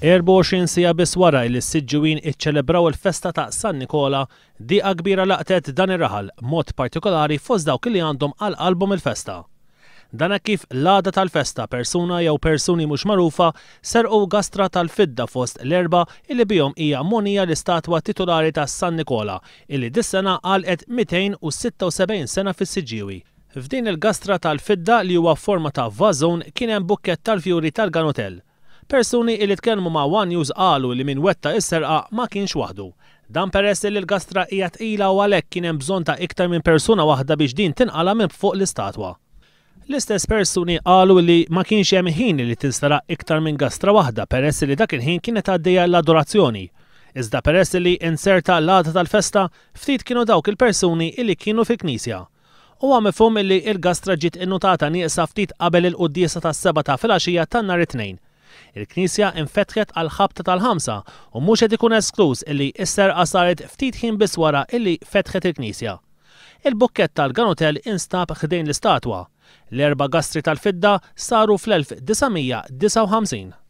24 siegħa biss wara li s-Siġġiwin iċċelebraw il-festa ta' San Nikola, dieqa kbira laqtet dan ir-raħal, b'mod partikolari fost dawk li għandhom għal qalbhom il-festa. Dan hekk kif l-għada tal-festa persuna jew persuni mhux magħrufa serqu gastra tal-fidda fost l-erbgħa illi bihom hija mogħnija l-istatwa titulari ta' San Nikola illi dis-sena għalqet 276 sena fis-Siġġiewi. F'din il-gastra tal-fidda li huwa f'forma ta' vażun kien hemm bukkett tal-fjuri tal-ganutell. Persuni illi tkellmu ma' one News qalu li min wettaq is-serqa ma kienx waħdu. Dan peress illi l-gastra hija tqila u għalhekk kien hemm bżonn ta' iktar minn persuna waħda biex din tinqala' minn fuq l-istatwa. L-istess persuni qalu li ma kienx hemm ħin li tinsteraq iktar minn gastra waħda peress li dak il-ħin kienet għaddejja l-adorazzjoni. Iżda peress li inzerta l-għada tal-festa, ftit kienu dawk il-persuni illi kienu fil-knisja. Huwa mifhum illi l-gastra ġiet innutata nieqsa ftit qabel il-quddiesa tas-sebgħa ta' filgħaxija ta' nhar it-Tnejn. Il-knisja infetħet għall-ħabta tal-ħamsa u mhux qed ikun eskluż illi s-serqa saret ftit ħin biss wara illi fetħet il-knisja. Il-bukkett tal-ganutell instab ħdejn l-istatwa. L-erba' gastri tal-fidda saru fl-1959.